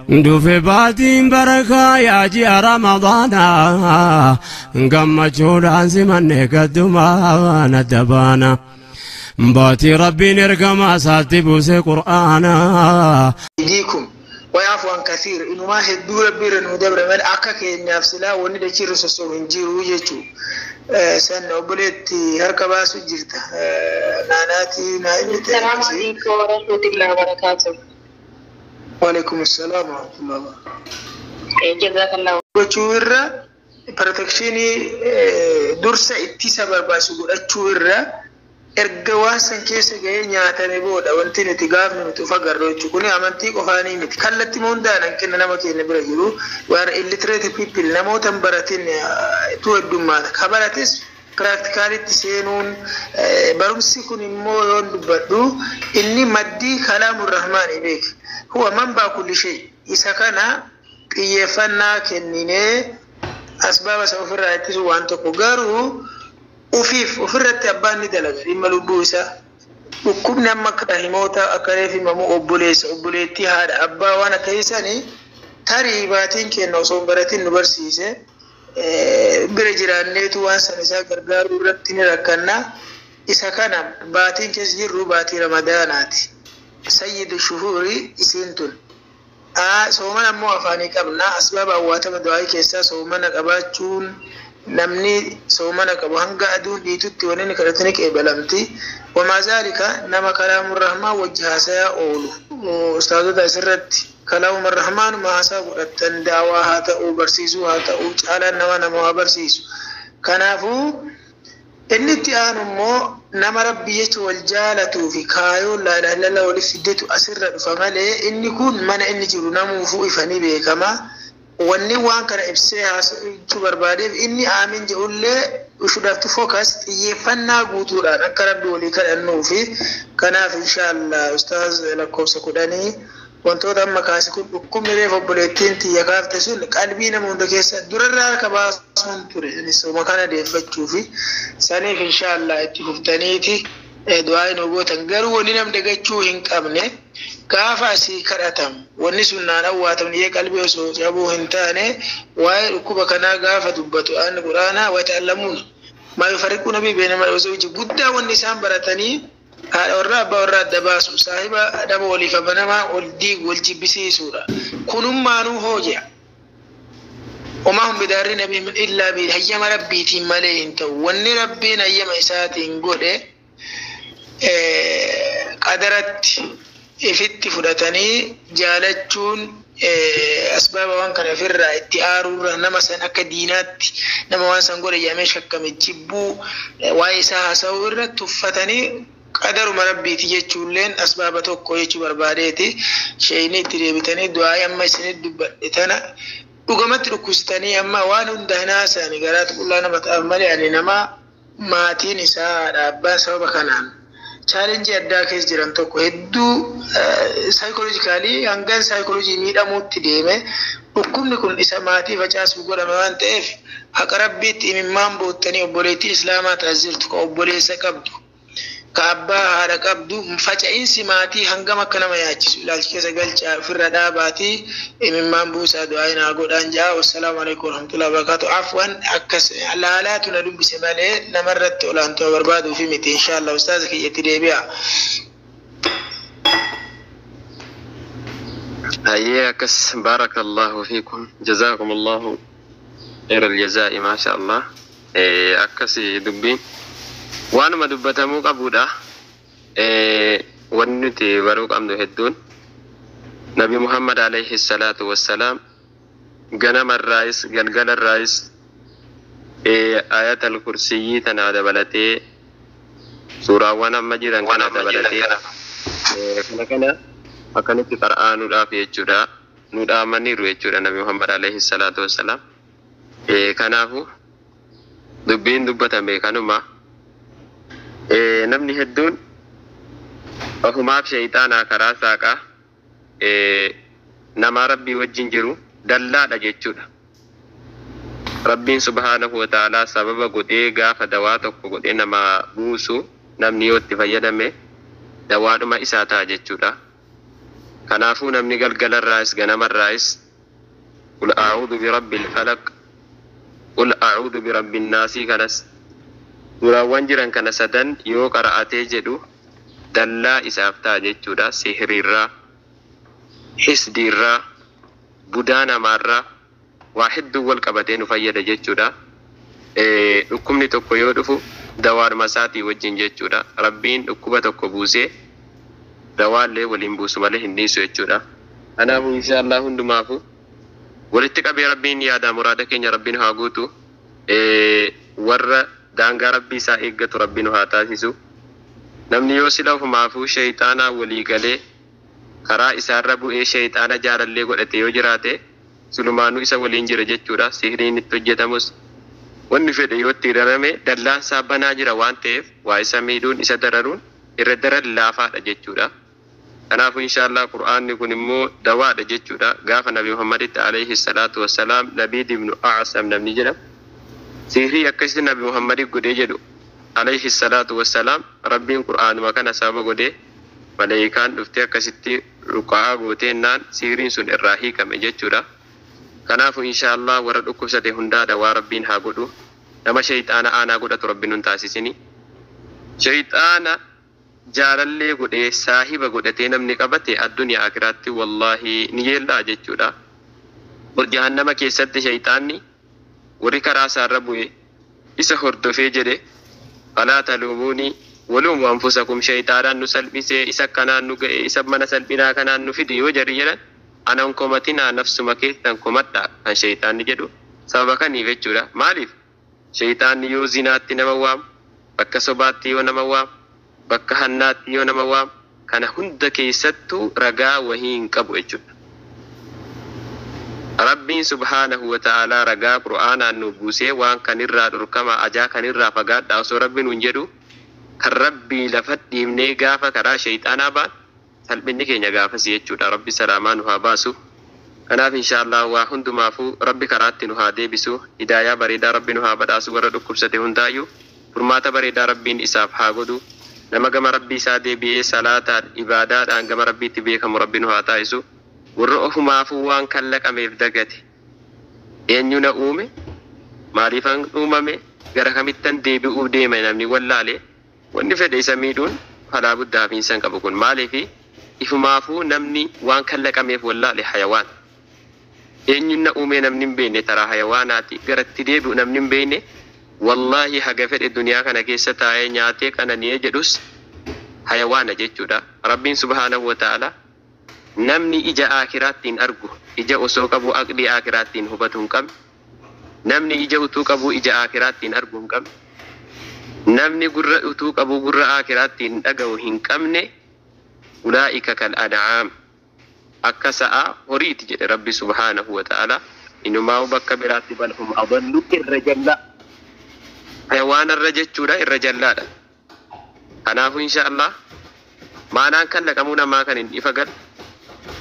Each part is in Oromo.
Dhufe baatiin barakaa yaa ji'a Ramadaanaa, gammachuudhaan simanne gaddumaan adda baana. Baatii Rabbiin ergamaa isaatti buuse Qur'aanaa. Aydiikum wayaafu an kathiir, inumaa hedduu Rabbi irra nuu dabre malee akka keenyaaf silaa wanni dachii irra sosso'u hin jiru jechuu. San obboleetti harka baasu jirta naanaati naa himite. Assalamu alaikum warahmatullahi wabarakatuh. Waalaikum assalaam warahmatullahi wabarakatuh. Jazakallah. Gochuu irra, protection dursa ittisa barbaachisu godhachuu irra, erga waan san keessa gahee nyaatame booda wanti nuti gaafni nuti of agarru jechuudha. Kuni amantii qofaanii miti. Kallattii hundaan hanqina nama keenya bira jiru. We are illiterate people, namoota hin baratin tu heddummaata. Ka barates practicalitti seenuun barumsi kun immoo yoon dubbadhu inni maddii kalaamu rahmaani beek. Huwa manbaa kulli shay. Isa kana xiyyeeffannaa kenninee asbaaba isa ofirraa ittisu waan tokko, garuu ufiif ofirratti abbaan ni dalaga dhimma lubbuu isaa. Dhukkubni amma akka himoota akka reef himamu obboleessa, obboleettii, haadha, abbaa waan akkasii sanii tarii baatiin keenya osoo hin baratin nu barsiise bira jiraanneetu waan san isaa gargaaruu irratti ni rakkanna. Isa kana baatiin keessa jirru baatii Ramadaanaati. Sayyidu shuhuuri isiin tun. Soomana ammoo afaanii qabna. Asbaaba awwaatama du'aayii keessaa soomana qabaachuun, namni soomana qabu hanga aduun dhiitutti wanni inni kadhatu ni qeebalamti. Wamaa zaalika nama kalaamu rahmaan wajji haasayaa oolu. Ustaazota asirratti kalaamuma rahmaanuma haasaa godhattan, daawaa haa ta'uu, barsiisuu haa ta'uu, caalaan nama nama waa barsiisu. Kanaafuu inni itti aanu immoo nama Rabbi jecha wal jaalatuu fi kaayoon laa ilaaha illallah waliif fiddetu asirra dhufa malee inni kun mana inni jiru namuufuu ifa ni beekama. Wanni waan kana ibsee haasa'uu barbaadeef inni aamin jedhullee we should have to focus, xiyyeeffannaa guutuudhaan akka Rabbi walii kadhannuu fi kanaaf inshaallah ustaaz lakkoofsa 10 wantoota amma kaase kun, dhukkubni reef obboleettiin tiyya kaafte sun qalbii nama hunda keessa durarraa harka baasuun ture soma kana deeffachuu fi saniif inshaallah itti fuftaniiti du'aa nu gootan. Garuu wanni nam dagachuu hin qabne, gaafa asii kadhatamu wanni sun naan awwaatamne yee qalbii osoo cabuu hin taane, waa'ee dhukkuba kanaa gaafa dubbatu aanni Quraanaa wata'allamuun maa yufarriquuna bihi bayna mar'i wa zawji, guddaa wanni isaan baratanii haadha warraa abbaa warraa adda baasu, saahiba nama waliif amanamaa wal diigu, wal jibbisiisuudha. Kunummaanuu hoo jedha wamaa hum bidaarriina bihi min illaa bi hayyama Rabbiitiin malee hin ta'u. Wanni Rabbiin hayyama isaatiin godhe qadaratti ifitti fudhatanii jaalachuun asbaaba waan kana ofirraa itti aaruurra, nama san akka diinaatti nama waan san godhe jedhamee shakkame jibbuu, waa'ee isaa haasa'uu irra tuffatanii qadaruma Rabbiiti jechuulleen asbaaba tokko jechuu barbaadeeti. Sheeyni itti deebitanii du'aa'ii amma isinit dubbadhe tana dhugamatti dhukkubsitanii amma waan hunda hin haasa'ani garaatu qullaa nama ta'aaf malee, ani nama maatiin isaa haadha abbaan sababa kanaan challenge addaa keessa jiran tokko hedduu psychologically hangan saayikoolojii miidhamuutti deeme, dhukkubni kun isa maatii facaasuuf godhame waan ta'eef, haqa Rabbiitti imimmaan boottanii obboleettii islaamaa taas jirtu ka obboleessa qabdu, ka abbaa haadha qabdu, faca'insi maatii hangam akka nama yaachisu ilaalcha keessa galchaa ofirra dhaabaatii imimmaan buusaa du'aa naa godhaan ja'a. Wassalaamu alaikum warahmatullahi wabarakatuh. Afwan, akkas laalaatu na dubbise malee namarratti olaantuma barbaaduufi miti. Inshaallah ustaaza kiyyatti deebi'a. Hayyee, akkas, baarakallahu fiikum, jazaakumullahu khairal jazaa'i, maasha Allah. Akkas dubbiin waanuma dubbatamuu qabudha. Wanni nuti baruu qabnu hedduun Nabi Muhammad alayhi salaatu wassalaam ganamarraayis galgalarraayis ayatal kursiyyii tanaa dabalatee, suuraawwan amma jiran kana dabalatee, kana akkanitti qara'aanuudhaaf jechuudha nu dhaamaniiru jechuudha Nabi Muhammad alayhi salaatu wassalaam. Kanaafu dubbiin dubbatame kanuma. Namni hedduun ofumaaf sheeyxaanaa karaa saaqaa namaa Rabbii wajjin jiru dallaadha jechuudha. Rabbiin subhaanahu wa ta'aalaa sababa godhee gaafa dawaa tokko godhee nama buusu, namni yoo itti fayyadame dawaadhuma isaa ta'a jechuudha. Kanaafuu namni galgalarraayis ganamarraayis qul a'uudhu birabbil falaq, qul a'uudhu birabbin naasii kanas suuraawwan jiran kana sadan yoo qara'atee jedhu dallaa isaaf ta'a jechuudha. Sihiriirraa, hisdiirraa, budaa namaarraa waa hedduu wal qabatee nu fayyada jechuudha. Dhukkubni tokko yoo dhufu dawaadhuma isaatii wajjin jechuudha. Rabbiin dhukkuba tokko buusee dawaallee waliin buusu malee hin dhiisu jechuudha. Kanaafuu inshaallah hundumaafuu walitti qabee Rabbiin yaadaa muraada keenya Rabbiin haa guutu. Warra daangaa Rabbii isaa eeggatu Rabbiin haa taasisu. Namni yoo sila ofumaafuu shayxaanaa walii galee karaa isaarra bu'ee shayxaana jaalallee godhate yoo jiraate sulumaanuu isa waliin jira jechuudha. Sihiriin itti hojjetamus wanni fedhe yoo itti hirarame dallaan isaa banaa jira waan ta'eef waa isa miidhuun isa dararuun irra daran laafaadha jechuudha. Kanaafuu inshaallah Qur'aanni kun immoo dawaadha jechuudha. Gaafa Nabi Muhammaditti alayhi salaatu wassalaam Labiid ibnu A'sam namni jedhamu sihrii akkasitti Nabi Muhammadi godhee jedhu alayhi salaatu wassalaam Rabbiin Qur'aanuma kana sababa godhee maleeyikaan dhuftee akkasitti ruqaa gooteennaan sihriin sun irraa hiikame jechuudha. Kanaafuu inshaallah warra dhukkubsate hundaa dawaa Rabbiin haa godhu. Nama shayxaana aanaa godhatu Rabbiin nun taasisini. Shayxaana jaalallee godhee saahiba godhatee namni qabate addunyaa akiraatti wallaahi ni yeellaa jechuudha. Jahannama keessatti shayxaanni warri karaa isaarra bu'e isa hordofee jedhe falaa taluumuuni waluumu anfusakum, shayxaanaan nu salphisee isa kanaan nu ga'e isa mana salphinaa kanaan nu fide yoo jarri jedhan anan komatinaa nafsuma keessan komadhaa kan shayxaanni jedhu sababa kaniif jechuudha. Maaliif shayxaanni yoo zinaatti nama waamu, bakka sobaatti yoo nama waamu, bakka hannaatti yoo nama waamu, kana hunda keessattuu ragaa wahii hin qabu jechuudha. Rabbiin subhaanahu wa ta'aalaa ragaa Qur'aanaan nu buusee waan kanirraa dhorkama ajaa kanirraa fagaadhaa osoo Rabbiin nun jedhu kan Rabbii lafa dhiibnee gaafa karaa shayxaanaa baan salphinni keenya gaafasi jechuudha. Rabbi salaamaa nu haa baasu. Kanaaf inshaallah waa hundumaafuu Rabbi karaatti nu haa deebisu. Hidaayaa bareedaa Rabbi nu haa badhaasu. Warra dhukkubsate hundaayyuu furmaata bareedaa Rabbiin isaaf haa godhu. Nama gama Rabbii isaa deebi'ee salaataan ibaadaadhaan gama Rabbiitti beekamu Rabbi nu haa taasisu. Warra ofumaafuu waan kallaqameef dagate eenyu na uume, maaliifan uumame, gara kamittan deebi'uuf deema namni wallaale wanni fedhe isa miidhuun falaa guddaa fi hin qabu kun maaliifi ifumaafuu namni waan kallaqameef wallaale hayawaan. Eenyuun na uume namni hin beekne taraa hayawaanaati garatti deebi'u namni hin beekne wallaahi haga fedhe duniyaa kana keessa taa'ee nyaatee qanani'ee jedhus hayawaana jechuudha. Rabbiin subhaanahu wa ta'ala namni ija akiraatti hin argu, ija osoo qabu aqlii akiraatti hin hubatu hin qabne, namni ija utuu qabu ija akiraatti hin argu hin qabne, namni gurra utuu qabu gurra akiraatti hin dhaga'u hin qabne, ulaa'ika kal an'aam, akka sa'a horiiti jedhe Rabbi subhaanahu wa ta'ala. Inumaa bakka biraatti bal hum adallu, irra jallaa hayawaanarra jechuudha, irra jallaadha. Kanaafuu insha Allah maanaan kan laqamuu namaa kan hin ifa galu,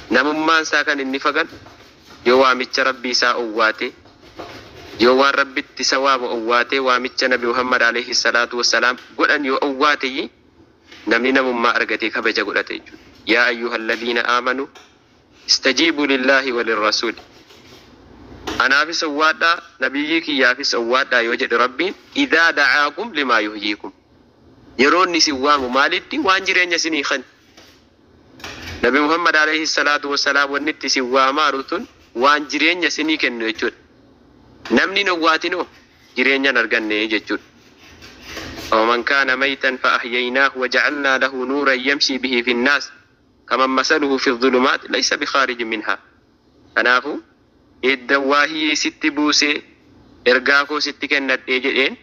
namummaan isaa kan inni fagal yoo waamicha Rabbii isaa owwaate, yoo waan Rabbitti isa waamu owwaate, waamicha Nabi Muhammad alayhi salaatu wassalaam godhan yoo owwaate namni namummaa argatee kabaja godhate jechuudha. Yaa ayyuha alladhiina aamanu istajiibuu lillaahi walirrasuuli, anaafis owwaadhaa nabiyyii kiyyaafis owwaadhaa yoo jedhe Rabbiin, idaa dacaakum limaa yuhyiikum, yeroo inni isin waamu maalitti waan jireenya isinii kan Nabi Muhammad alayhi salaatu wassalaam wanni itti isin waamaaru tun waan jireenya isinii kennu jechuudha. Namni hin owwaatinoo jireenya hin arganne jechuudha. ومن كان ميتا فأحييناه وجعلنا له نورا يمشي به في الناس كمن مثله في الظلمات ليس بخارج منها. Kanaafuu edda waahii sitti buusee ergaa koo sitti kennadhee jedheen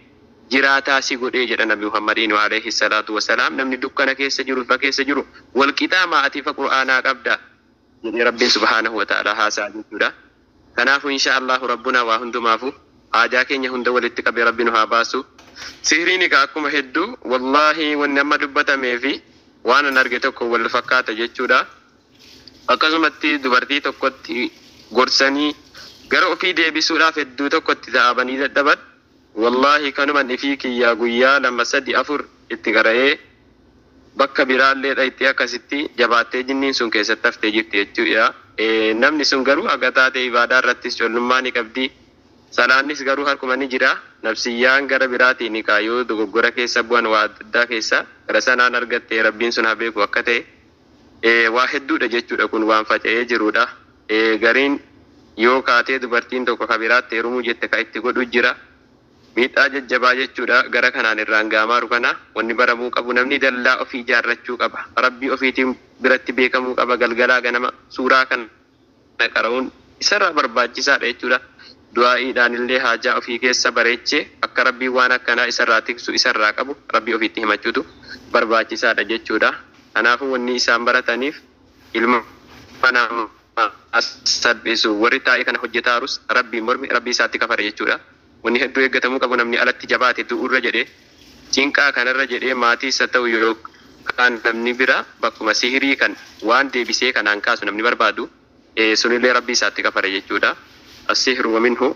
jiraataa si godhee jedha Nabi Muhammadiin alayhi salaatu wassalaam. Namni dukkana keessa jiru ifa keessa jiru wal qixaa maatiifa Qur'aanaa qabda jedhee Rabbiin subhaanahu wa ta'ala haasaa jechuudha. Kanaafuu insha Allahu Rabbuna waa hundumaafu haajaa keenya hunda walitti qabee Rabbi nu haa baasu. Sihriin egaa akkuma hedduu wallaahi wanni amma dubbatamee fi waan an arge tokko wal fakkaata jechuudha. Akkasumatti dubartii tokkotti gorsanii gara ofii deebisuudhaaf hedduu tokkotti ta'abanii dadhaban. Wallaahi kanuman ifii kiyyaa guyyaa 2, 3, 4 itti qara'ee Bakka biraallee dhayxee akkasitti jabaattee jinniin sun keessatti haftee jirti jechuudha. Namni sun garuu haga taate ibaadaa irrattis collummaa ni qabdi. Salaannis garuu harkuma ni jira. Nafsiyyaan gara biraatiin kaayoo dogoggora keessa bu'an waa adda addaa keessa gara sanaan argatte, rabbiin sun haa beeku akka ta'e. Waa hedduudha jechuudha, kun waan faca'ee jirudha. Gariin yoo kaatee dubartiin tokko ka biraatti heerumuu jette ka itti godhu jira. Miidhaa jajjabaa jechuudha gara kanaan irraan gaamaaru. Kana wanni baramuu qabu, namni dallaa ofii ijaarrachuu qaba. Rabbii ofiitiin biratti beekamuu qaba. Galgalaa ganama suuraa kana qara'uun isarraa barbaachisaadha jechuudha. Du'aa'iidhaan illee haajaa ofii keessa bareechee akka rabbiin waan akkanaa isarraa tiksu isarraa qabu rabbii ofiitti himachuutu barbaachisaadha jechuudha. Kanaafuu wanni isaan barataniif ilma namaa salphisu. Warri taa'ee kana hojjetaarus rabbiin mormi, rabbii isaatti kafare jechuudha. Wanni hedduu eeggatamuu qabu, namni alatti jabaate du'urra jedhee, cinqaa kanarra jedhee, maatii isa ta'u yookaan namni bira bakkuma sihirii kan waan deebisee kanaan kaasu namni barbaadu sunillee rabbii isaatti kafare jechuudha. السحر ومنه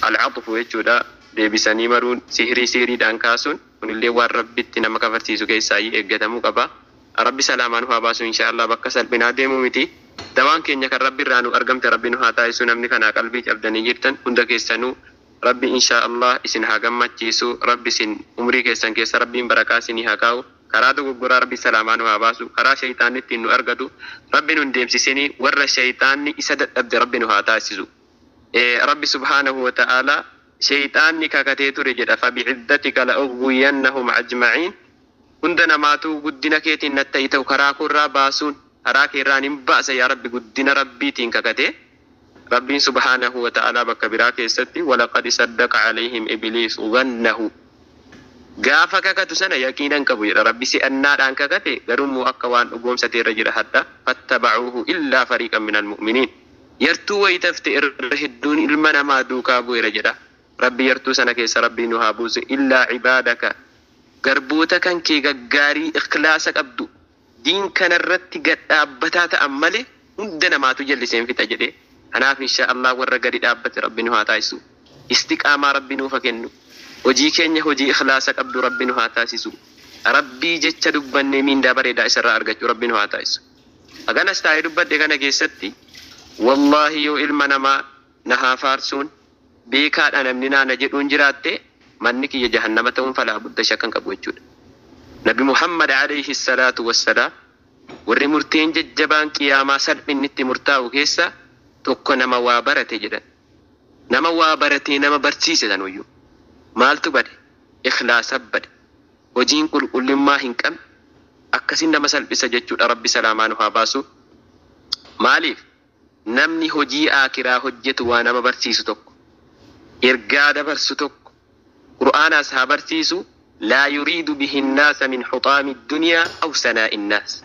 العطف jechuudha. Deebisanii maruun, sihirii sihiriidhaan kaasuun kunillee waan rabbitti nama kafarsiisu keessaa eeggatamuu qaba. Rabbi salaamaan haa baasu inshaallah. Bakka salphinaa deemuu miti. Dawaan keenya kan rabbi irraa nu argamte rabbi nu haa taasisu. Namni kanaa qalbii cabdanii jirtan hunda keessanuu rabbi inshaallah isin haa gammachiisu. Rabbi isin umrii keessan keessa rabbiin barakaa isinii haa kaa'u. Karaa dogoggoraa rabbi salaamaa nu haa baasu. Karaa shayitaanni ittiin nu argatu rabbi nu hin deemsisinii, warra shayitaanni isa dadhabde rabbi nu haa taasisu. Rabbi subhaanahu wa ta'ala shayitaanni kakatee ture jedha, فبعزتك لأغوينهم أجمعين. Hunda namaatu guddina keetiin natta'i ta'u karaa koorraa baasuun karaa keerraan hin baasa yaa rabbi, guddina rabbiitiin kakatee. Rabbiin subhaanahu wa ta'ala bakka biraa keessatti ولقد صدق عليهم إبليس ظنه, gaafa kakatu sana yaqiinan qabu jedha. Rabbi si'annaadhaan kakate, garuu akka waan dhugoomsate irra jira hadda. فاتبعوه إلا فريقا من المؤمنين, yartuu wayitafte irra hedduun ilma namaa duukaa bu'eera jedha. Rabbi yartuu sana keessa rabbii nu haa buuse. إلا عبادك, garboota kan kee gaggaarii ikhlaasa qabdu diin kanarratti gad dhaabbataa ta'an malee hunda namaatu jalliseen fixa jedhe. Kanaaf insha Allah warra gadi dhaabbate rabbi nu haa taasisu. Istiqaamaa rabbi nuuf haa kennu. Hojii keenya hojii ikhlaasa qabdu rabbi nu haa taasisu. Rabbii jecha dubbannee miindaa bareedaa isarraa argachuu rabbi nu haa taasisu. Haganas taa'ee dubbadhe kana keessatti, wallaahi, yoo ilma namaa na haa faarsuun, beekaadha namni naana jedhuun jiraatte, manni kiyya jahannama ta'uun falaa budda shakkan qabu jechuudha. Nabi Muhammad alayhi salaatu wassalaam, warri murteen jajjabaan qiyaamaa salphinni itti murtaa'u keessa tokko nama waa barate jedhan. Nama waa baratee nama barsiise sanuyyuu. Maaltu bade? Ikhlaasa bade. Hojiin qulqullummaa hin qabne akkasin nama salphisa jechuudha. Rabbi salaamaa nu haa baasu. Maaliif? Namni hojii aakiraa hojjetu waa nama barsiisu tokko, ergaa dabarsu tokko, qur'aanaas haa barsiisu, لا يريد به الناس من حطام الدنيا أو ثناء الناس.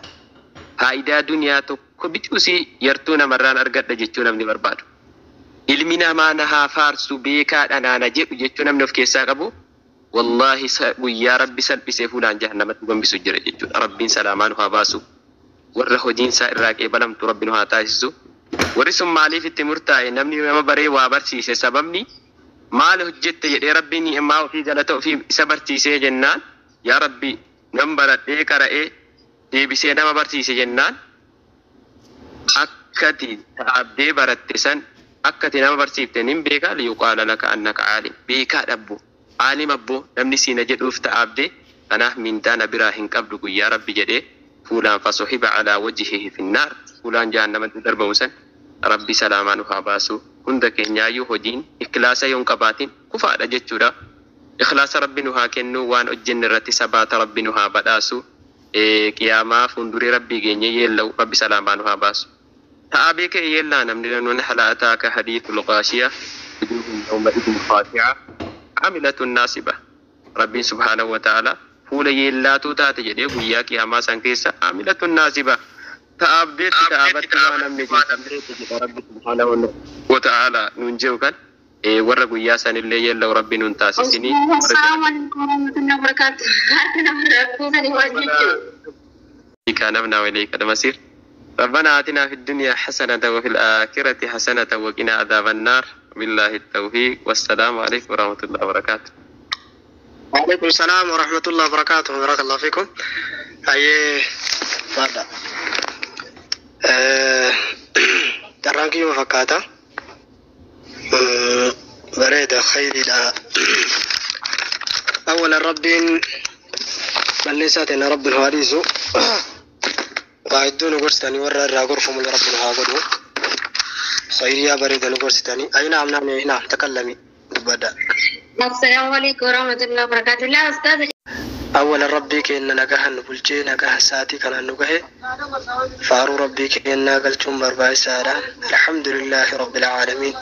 Faayidaa duniyaa tokko bicuusii yartuu namarraan argadha jechuu namni barbaadu. Ilmi namaa na haa faarsu, beekaadha naana jedhu jechuu namni of keessaa qabu, wallaahi, guyyaa rabbi salphisee fuulaan jahannamatti gombisu jira jechuudha. Rabbiin salaamaa nu haa baasu. Warra hojiinsaa irraa qeebalamtu rabbi nu haa taasisu. Warri sun maaliif itti murtaa'e? Namni nama baree waa barsiise, sababni maal hojjette jedhee rabbiin ni'maa ofii galata ofii isa barsiisee jennaan, yaa rabbi, nan baradhee qara'ee deebisee nama barsiise jennaan, akkati dhaabdee baratte san akkati nama barsiifte nin beekaa, ليقال لك أنك عالم, beekaa dhabbo, aalim abboo namni siina jedhuuf ta'aabdee, kanaaf mindaa na biraa hin qabdu guyyaa rabbi jedhee fuulaan فسحب على وجهه في النار, fuulaan jahannamatti darbamu san rabbi salaamaa nu haa baasu. Hunda keenyaayyuu hojiin ikhlaasa yoo hin qabaatin kufaadha jechuudha. Ikhlaasa rabbi nu haa kennu. Waan hojjenne irratti sabaata rabbi nu haa badhaasu. Qiyaamaa fuulduree rabbii geenye yeella'u rabbi salaamaa nu haa baasu. Ta'aa beekee yeellaa namni nanuun. هل أتاك حديث الغاشية؟ وجوه يومئذ خاشعة عاملة ناصبة. Rabbiin subhaanahu wa ta'ala fuula yeellaatuu taate jedhee guyyaa qiyaamaa san keessa, عاملة ناصبة, ta'aabdeetti ta'aabatti waa namni jedha. Rabbi subhaanahu wa ta'ala nuun jiru kan warra guyyaa sanillee yeella'u rabbi nuun taasisinii. Assalamu alaikum warahmatullahi wabarakatuh. Nama rakkoo sanii waan jechuudha. كان وإليك المصير. ربنا آتنا في الدنيا حسنة وفي الآخرة حسنة وقنا عذاب النار. بالله التوفيق، والسلام عليكم ورحمة الله وبركاته. وعليكم السلام ورحمة الله وبركاته. بارك الله فيكم. أيه فادا carraan kiyyuma fakkaata. Bareeda, khayriidha. Awwalan Rabbiin balleessaa ta'e Rabbiin haa dhiisu. Waa hedduu nu gorsitanii, warra irraa gorfamu Rabbiin haa godhu. Khayriyaa bareeda nu gorsitanii. Ay, naam, naam, naam, takallami, dubbadha. السلام عليكم ورحمة الله وبركاته. لا أستاذ. Awwalan Rabbii keenya nagahan nu bulchee nagahan sa'aatii kanaan nu gahe faaruu Rabbii keenyaa galchuun barbaachisaadha. Alhamdulillahi Rabbil Aalamiin.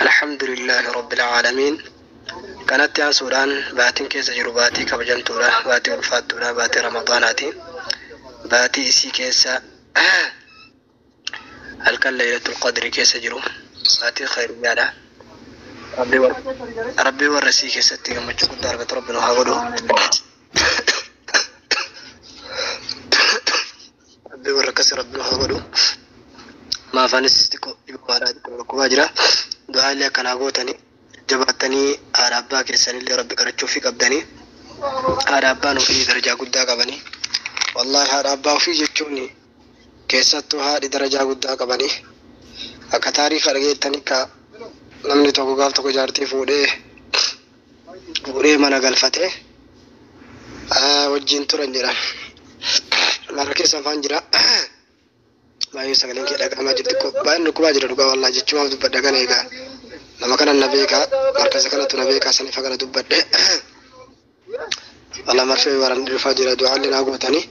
Alhamdulillahi Rabbil Aalamiin. Kanatti aansuudhaan baatiin keessa jiru baatii kabajamtuudha, baatii ulfaattuudha, baatii Ramadaanaati. Baatii isii keessa halkan Laylatul Qadri keessa jiru baatii khayriyaadha. Rabbii warra isii keessatti gammachuu guddaa argatu Rabbi nu haa godhu. Rabbii warra akkasii Rabbi nu haa godhu. Maafaanis xiqqoo dhibbaadhaa, xiqqoo dhukkubaa jira. Du'aa illee akkanaa gootanii jabaattanii haadha abbaa keessanillee Rabbi kadhachuufii qabdanii. Haadha abbaan ofii darajaa guddaa qabanii. Wallaahi, haadha abbaa ofii jechuun, keessattuu haadhi darajaa guddaa qabanii. Akka taariika dhageettanii, ka namni tokko gaaf tokko jaartii fuudhee mana galfatee wajjin turan jedhan. Mara keessa afaan jira. Baay'ee sagaleen kee dhaga'amaa jirti. Baay'een dhukkubaa jira dhugaa, wallaahi jechuumaaf dubbadha kana egaa. Nama kana na beekaa, markaza kanatu na beekaa, saniif kana dubbadhe. Wallah, marfee waran dhufaa jira, du'aallee naa gootanii.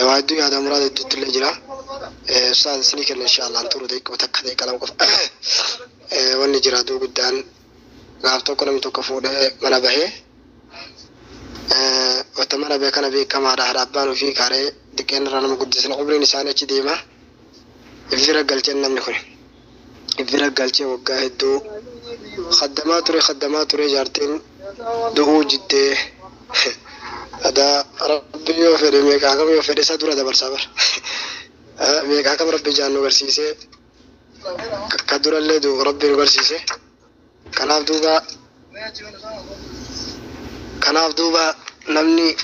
Waa hedduu yaada muraasa hedduutti illee jira. Ustaaz, isinii kenna inshaallah, turu daqiiqaa takka, daqiiqaa 2 qofa. Wanni jira duu guddaan, gaaf tokko namni tokko fuudhee mana bahee, wata mana bahee kana beekamaadha, haadha abbaan ofii kaaree diqqeen irraa nama guddisan, umriin isaanii achi deema. Ifira galcheen, namni kun ifira galchee waggaa hedduu khaddamaa ture, khaddamaa ture, jaartiin du'uu jiddee. Adaa Rabbi yoo fedhe, meeqaa kam yoo fedhe isa dura dabarsaa bara. Meeqaa kam Rabbi jaan nu garsiisee, ka durallee du'u Rabbi nu garsiise. Kanaaf duuba namni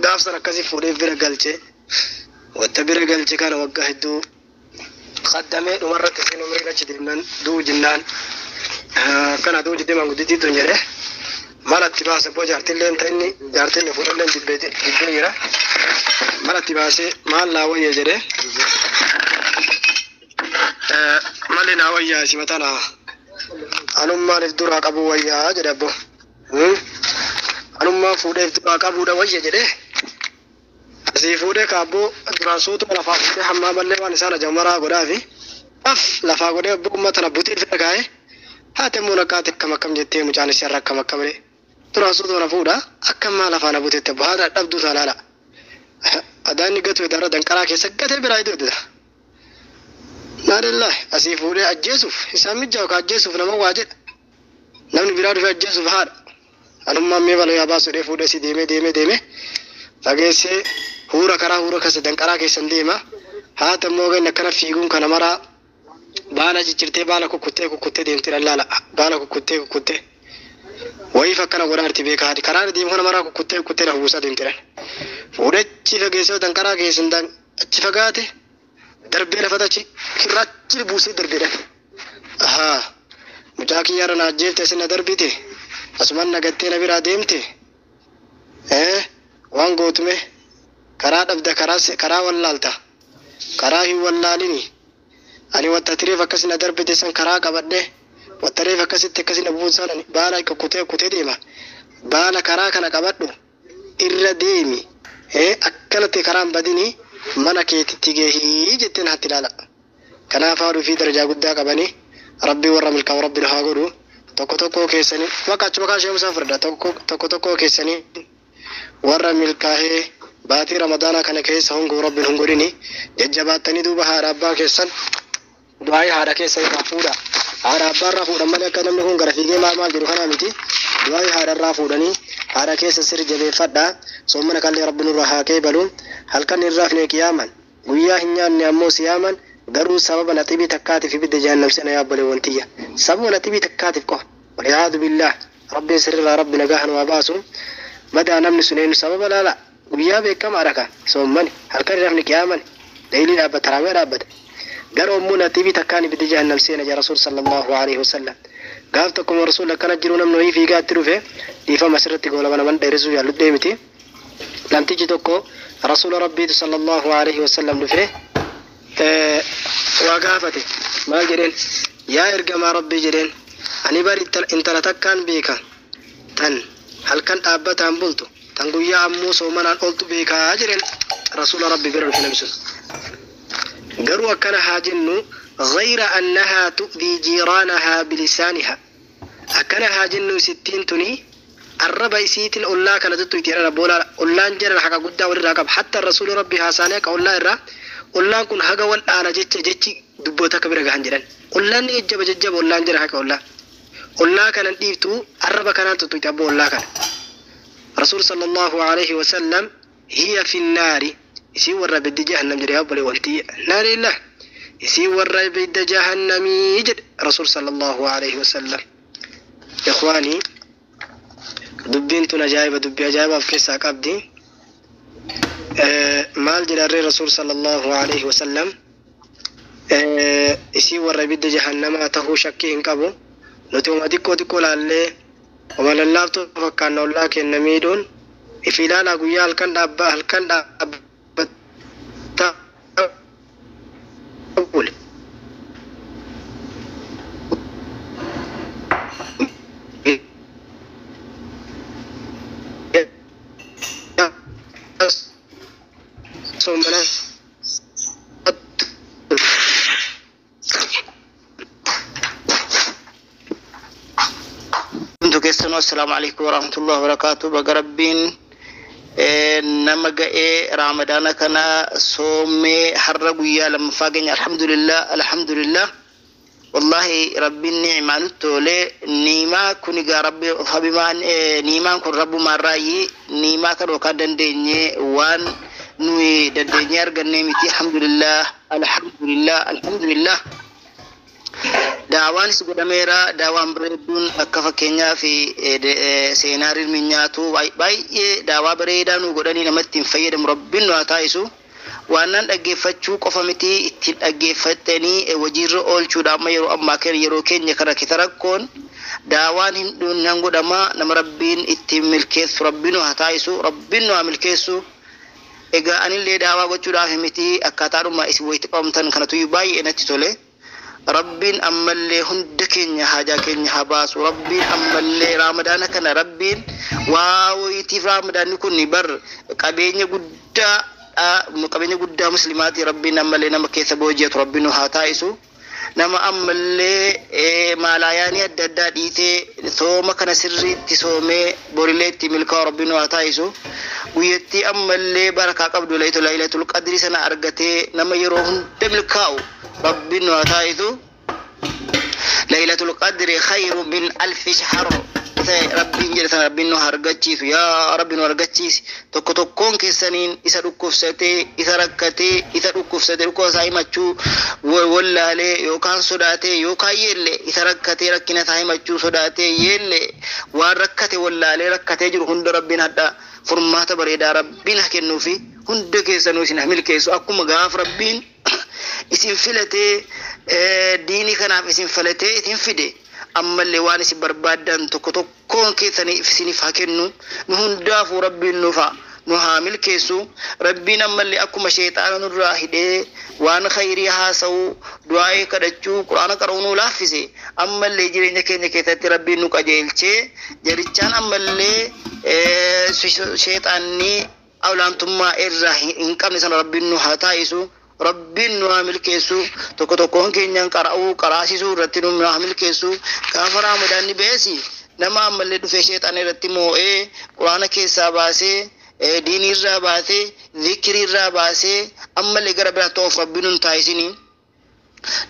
gaaf san akkasii fuudhee bira galche, wanta bira galche kana waggaa hedduu kaddamee, dhumarratti isin umriin achi deemnan du'u jinnaan, akkana du'u jiddee maanguddittii tun jedhe malatti baase. Boo, jaartilleen ta'inni jaartillee fuudhalleen jibbee jibbee jira. Malatti baasee, maal naa wayya jedhe, malli naa wayyaa si mataa anummaan if duraa qabu wayyaa jedhe. Abbo, anummaan fuudhee if duraa qabuudha wayya jedhe. Asii fuudhee kaabboo duraan suutuma lafaa fuudhee, hammaa mallee waan isaan ajamaraa godhaafi af lafaa godhee, abboo, uummata na butee fira kaa'ee. Haati immoo naqaate, akkam akkam jettee, mucaan ishee irra akkam akkam jedhe, duraan suutuma na fuudha, akkammaa lafaa na buteette. Abboo, haadha dhabduu taalaala adaanni gatu idaara danqaraa keessa gatee biraa iddoo naadallaa. Asii fuudhee ajjeesuuf isaan mijaa'u, ka ajjeesuuf nama waa jedha, namni biraa dhufee ajjeesuuf haadha anummaan mee bala yaa baasudhee fuudhee si deemee deemee deemee fageessee huura karaa huura keessa danqaraa keessan deema. Haata immoo ganna akkana fiiguun kana maraa baala ciccirtee, baala kukkuttee kukkuttee deemtee lallaala, baala kukkuttee kukkuttee wayiif akkana godhaarti beekaa. Haadhi karaa deemu kana maraa kukkuttee kukkuttee lafa buusaa deemtee fuudhachi fageessee danqaraa keessan achi fagaate, darbee lafa achi kirrachi buusee darbeedhaan. Ahaa, mucaa kiyyaarra na ajjeefte, asin na darbite, asuman nagattee na biraa deemte, waan gootume karaa dhabda, karaa karaa wallaalta, karaa hin wallaalini. Ani wanta tireef akkas na darbite san karaa qabadhe, wanta reef akkasitti akkasi na buusan, ani baala kukkutee kukkutee deema, baala karaa kana qabadhu irra deemi, akkanatti karaan badini mana keetitti gahii jetteen hatti ilaala. Kanaaf haadhuu fi darajaa guddaa qabanii, Rabbii warra milkaa'u Rabbi haa godhu. Tokko tokko keessanii bakka achuma kaashee musaa furda, tokko tokko keessanii warra milkaa'ee baatii Ramadaanaa kana keessa hongoo Rabbiin hin godhini. Jajjabaattanii duuba haadha abbaa keessan du'aayii haadha keessan irraa fuudha. Haadha abbaa irraa fuudhan malee akka namni kun gara fiigee maal maal jedhu kanaa miti. Du'aayii haadha irraa fuudhanii haadha keessa sirri jabeeffadhaa. Soomana kallee Rabbi nurraa haa qeebalu. Halkan hin rafne qiyaaman, guyyaa hin nyaanne ammoo siyaaman, garuu sababa naxibii takkaatiif ibidda jahannam seena. Yaabbolee wantiyya, sababa naxibii takkaatiif qofa, waliyaadu billaah. Rabbiin sirrirraa rabbi nagahan waa baasu. Madaa namni sun eenyu sababa laala guyyaa beekamaadha ka soommani halkan rafni qiyaamani leeylii dhaabbata taraawee dhaabbata. Garuu immoo natiibii takkaan ibidda jahannam seena jaa rasuul sallallahu alaihi wasallam. Gaaf tokkuma rasuul akkana jiru namni wayii fiigaatti dhufe dhiifama asirratti goolaba naman dheeresuu yaaludhee miti. Namtichi tokko rasuula rabbiitu sallallahu alaihi wasallam dhufe waa gaafate. Maal jedheen? Yaa ergamaa rabbii jedheen, ani bari intala takkaan beeka tan halkan dhaabbataan bultu tan guyyaa ammoo soomanaan oltu beekaa jedheen. Rasuula rabbi bira dhufe namni sun. Garuu akkana haa jennu, غير أنها تؤذي جيرانها بلسانها, akkana haa jennu, isittiin tuni arraba isiitiin ollaa kana tuttu itti jedhan. Boolaa ollaan jiran haqa guddaa walirraa qaba. Hatta rasuuli rabbi haasaanii akka ollaa irraa ollaan kun haga wal dhaala jecha jechi dubboota akka bira gahan jedhan. Ollaan ni jajjaba jajjaba ollaan jira haqa ollaa. Ollaa kanan dhiiftu arraba kanaan tuttu itti abboo ollaa kana. Rasuul sallallahu alaihi wasallam hiya fi nnaari, isii warra ibiddi jahannam jedhe. Yaa wanti naari illah isii warra ibidda jahannamii jedhe rasuul sallallahu alaihi wasallam. Ikhwaanii, dubbiin tun ajaa'iba, dubbii ajaa'iba of keessaa qabdi. Maal jedharree rasuul sallallahu alaihi wasallam? Isii warra ibidda jahannamaa tahuu shakkii hin qabu. Nuti uma xiqqoo xiqqoo laallee uma lallaaftuu fakkaanna ollaa kenna miidhuun. If ilaalaa, guyyaa halkan dhaabba halkan dhaabbataa bule. Soomana. Kuntu keessanuu, assalaamu alaikum warahmatullahi wabarakaatu. Baga rabbiin nama ga'ee raamadaana kana soomee har'a guyyaa lammaffaa keenya. Alhamdulillah, alhamdulillah. Wallahi rabbiin ni'imaa nutti tolee. Ni'imaa kun egaa rabbi habimaan ni'imaan kun rabbumaan raayyi ni'imaa kan yookaan dandeenye waan nuyi dandeenyee argannee miti. Alhamdulillah, alhamdulillah, alhamdulillah. Daawaanis godhameera. Daawaan bareedduun akka fakkeenyaa fi seenaa rirmi nyaatu baay'ee daawaa bareedaa nu godhanii namatti hin fayyadamu. Rabbiin nu haa taasisu. Waan nan dhaggeeffachuu qofa miti, ittiin dhaggeeffattanii hojiirra oolchuudha. Amma yeroo ammaa keenya yeroo keenya kana keessa rakkoon daawaan hin nan godhama. Nama rabbiin ittiin milkeessu rabbiin nu haa taasisu, rabbiin nu haa milkeessu. Egaa anillee daawaa gochuudhaaf miti, akkaataadhuma isin walitti qabamtan kanatu baay'ee natti tole. Rabbiin ammallee hunda keenya haajaa keenya haa baasu. Rabbiin ammallee raamadaana kana rabbiin waa wayitiif raamadaanni kun bar qabeenya guddaa, qabeenya guddaa muslimaati. Rabbiin ammallee nama keessa booji'atu rabbiin nu haa taa'isu. Nama ammallee maalaayaanii adda addaa dhiitee sooma kana sirriitti soomee borilee itti milkaa'u rabbiin nu haa taa'isu. Guyyattii ammallee barakaa qabdu laylatul qadrii sana argatee nama yeroo hunda milkaa'u rabbiin nu haa taa'isu. Laylatul qadri khayru min alfi shahr rabbiin jedhe sana rabbiin nu haa argachiisu. Yaa rabbi nu argachiisi. Tokko tokkoon keessaniin isa dhukkubsatee, isa rakkatee, isa dhukkubsatee dhukkuba isaa himachuu wallaalee yookaan sodaatee yookaan yeelle isa rakkatee rakkina isaa himachuu sodaatee yeelle waan rakkate wallaalee rakkatee jiru hunda rabbiin hadha furmaata bareedaa rabbiin haa kennuufi. Hunda keessanuu isin haa milkeessu. Akkuma gaaf rabbiin isin filatee diinii kanaaf isin filatee isin fide, ammallee waan isin barbaaddan tokko tokkoon keessanii isiniif haa kennu. Nu hundaafuu rabbiin nufa nu haa milkeessu. Rabbiin ammallee akkuma sheexaana nurraa hidhee waan khayrii haasa'uu, du'aa'ee kadhachuu, quraana qara'uu nu laaffise, ammallee jireenya keenya keessatti rabbiin nu qajeelchee jarichaan ammallee sheexaanni olaantummaa irraa hin qabne sana rabbiin nu haa taa'isu. Rabbiin nu haa milkeessu. Tokko tokkoon keenyaan qara'uu qaraasisuu irratti nu haa milkeessu. Gaafa raamadaanni beesi nama ammallee dhufee sheexaana irratti moo'ee quraana keessaa baasee, diinii irraa baasee, zikirii irraa baasee ammallee gara biraatti of rabbiin nun taasisini.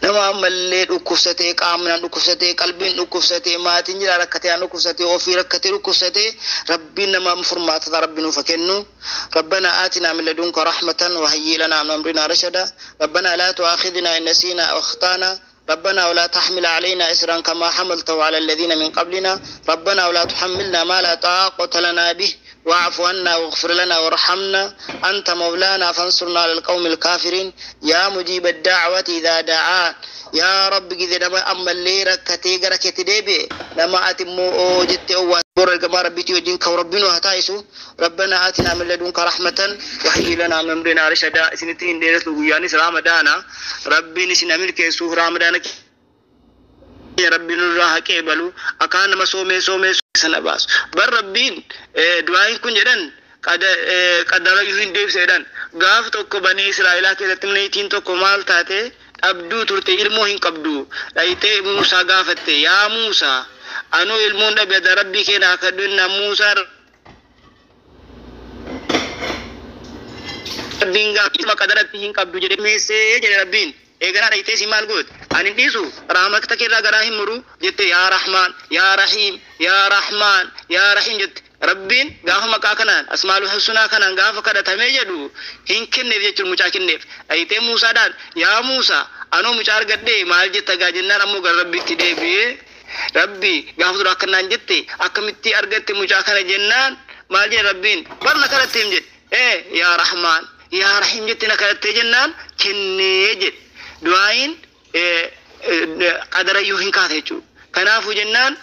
Nama ammallee dhukkubsatee, qaamnaan dhukkubsatee, qalbiin dhukkubsatee, maatiin jira rakkatee, aan dhukkubsatee, ofii rakkatee dhukkubsatee, rabbiin nama furmaata rabbi nuuf haa kennu. ربنا آتنا من لدنك رحمة وهيئ لنا من أمرنا رشدا. ربنا لا تؤاخذنا إن نسينا أو أخطأنا. ربنا ولا تحمل علينا إسرا كما حملته على الذين من قبلنا ربنا ولا تحملنا ما لا طاقة لنا به واعف عنا واغفر لنا وارحمنا أنت مولانا فانصرنا على القوم الكافرين يا مجيب الدعوة إذا دعان يا رب إذا نما أما اللي ركتي ركتي ديبي نما أتمو جت أو بور ربي وجنك وربنا هتايسو ربنا آتنا من لدنك رحمة وهيئ لنا من أمرنا رشدا سنتين ديرس وياني رمضان ربي نسنا ملك يسوع رمضان ربي نراها كيبلو أكان ما سومي سومي سنة باس بر ربين دعائن كن جدًا قد قدر يهين ديب سيدان غاف توكو بني إسرائيل كذا تمنيتين توكو مال تاتي أبدو ترتي إلموهن قبدو لايتي موسى غافتي يا موسى أنو إلمون أبيض ربي كنا كدنا موسى ربين غاف ما قدرت هين قبدو جد ميسي جد ربين إيجانا رأيتي سيمال قد أنا ديسو رحمك تكير غراهم مرو جت يا رحمن يا رحيم يا رحمن يا رحيم جت ربين غاف مكا كنان أسماء الحسنى كنان غاف كذا تميجدو هين كنف جت المشا كنف أيتي موسى دان يا موسى أنو مشار قدي مال جت غاجنا رمو غربي تدي بيه ربي غاف درا كنان جتي أكمتي أرجت مشا كنا جنان مال جت ربين برنا كذا تيم جت إيه يا رحمن يا رحيم جتنا كذا تجنان كنيجت دعائن قدر يوهن كاثيجو كنافو جنان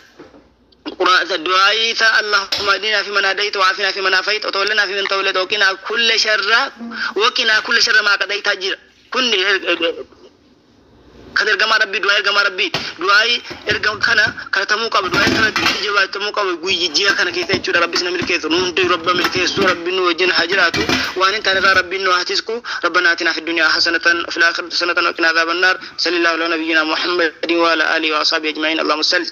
دعائي اللهم اهدنا فيمن هديت وعافنا فيمن عافيت وتولنا فيمن توليت وقنا كل شر وقنا كل شر ما قضيت أجر كن قدر جما ربي دعاء جما ربي دعائي إرجع كنا كرتمو قبل دعاء كنا تجيب تمو قبل قوي جيا كنا كيف يجوا ربي سنا ملكه نون رب ملكه سو ربي نو وجن حجراته وأن تنرى ربي نو حتسكو ربنا آتنا في الدنيا حسنة وفي الآخرة حسنة وقنا عذاب النار صلى الله على نبينا محمد وعلى آله وأصحابه أجمعين اللهم صل.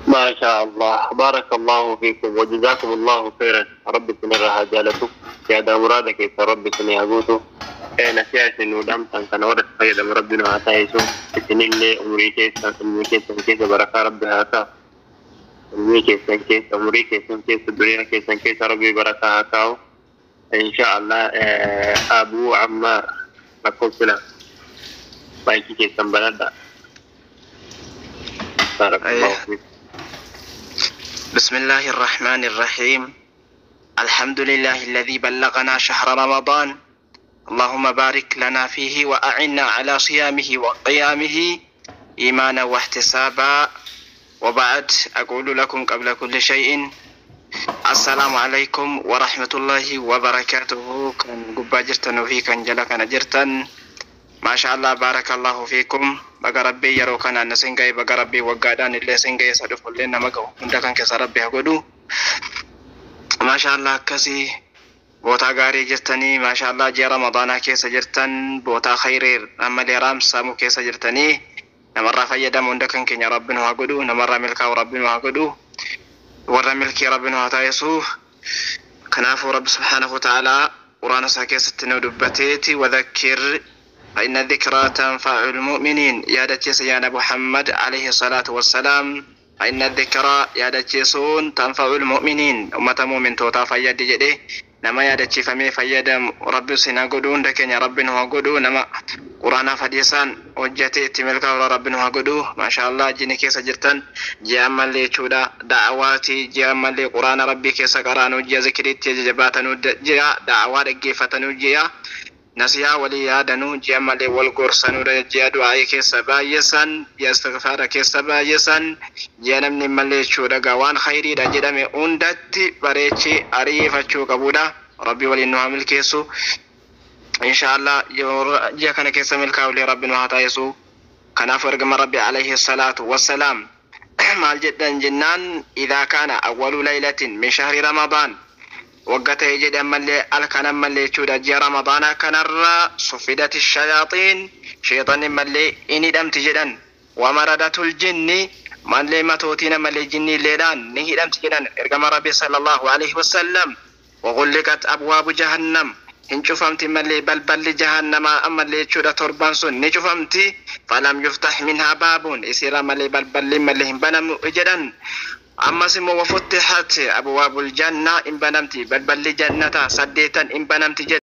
ما شاء الله بارك الله فيكم وجزاكم الله خيرا ربي سنرها جالتك يا دا مرادك يا ربي سنياغوتو انا سياسي انه دام كان ورد فيدا ربنا عطايسو سنين لي عمري كيس عمري كيس كيس بركه ربي هاتا عمري كيس كيس عمري كيس كيس الدنيا كيس كيس ربي بركه هاتا ان شاء الله ابو عمار لكم سلام بايكي كيس بلد بارك الله فيك. بسم الله الرحمن الرحيم. الحمد لله الذي بلغنا شهر رمضان، اللهم بارك لنا فيه وأعنا على صيامه وقيامه إيمانا واحتسابا. وبعد، أقول لكم قبل كل شيء السلام عليكم ورحمة الله وبركاته. كان قبا جرتن وفي كان جلا كان جرتن ما شاء الله بارك الله فيكم. بقى ربي يرو كان أن سنجاي بقى ربي وقادان اللي سنجاي صدف لنا مقو عند كان كسر ربي هقولو ما شاء الله كسي بوتا غاري جرتني ما شاء الله جي رمضان كيس جرتن بوتا خير أما اللي رام سامو كيس جرتني نمر فيدا من كان كن ربنا هقولو نمر ملكا وربنا هقولو ورا ملكي ربنا هتايسو كنافو رب سبحانه وتعالى قرآن ساكيس التنودبتيتي وذكر فإن الذكرى تنفع المؤمنين. يا دتيس يا محمد عليه الصلاة والسلام فإن الذكرى يا دتيسون تنفع المؤمنين. أمة مؤمن توتا فيد جدي نما يا دتي فمي فيد رب سنا قدون دكن يا رب هو قدو نما قرآن فديسان وجتي تملك رب هو قدو ما شاء الله جني كيس جرتن جامل لي تشودا دعواتي جامل لي قرآن ربي كيس قرآن وجا ذكري تجباتن جا دعوات جيفتن جيا نسيا ولي آدنو جمال والقرصنو رجيا دعاء كسبا يسان يستغفار كسبا يسان جنم نمالي شورا غوان خيري رجدم أندت بريتي أريفة شوكبودا ربي ولي نعمل كيسو إن شاء الله جا كان كيسا ملكا ولي ربي نهاتا يسو كان فرق ربي عليه الصلاة والسلام مال جدا جنان إذا كان أول ليلة من شهر رمضان وقت يجد أمالي الكن أمالي تشودا جي رمضان كنرى صفدت الشياطين شيطان مالي إني دم تجدن ومردت الجن من لي متوتين مالي جني ليدان نهي دم تجدن إرقم ربي صلى الله عليه وسلم وغلقت أبواب جهنم إن شفمت مالي بل بل جهنم أمالي تشودا تربانسون نشفمت فلم يفتح منها باب إسير مالي بل بل مالي بنم جدن أما سمو وفتحت أبواب الجنة إن بنمتي بل بل جنة سديتا إن بنمتي جد.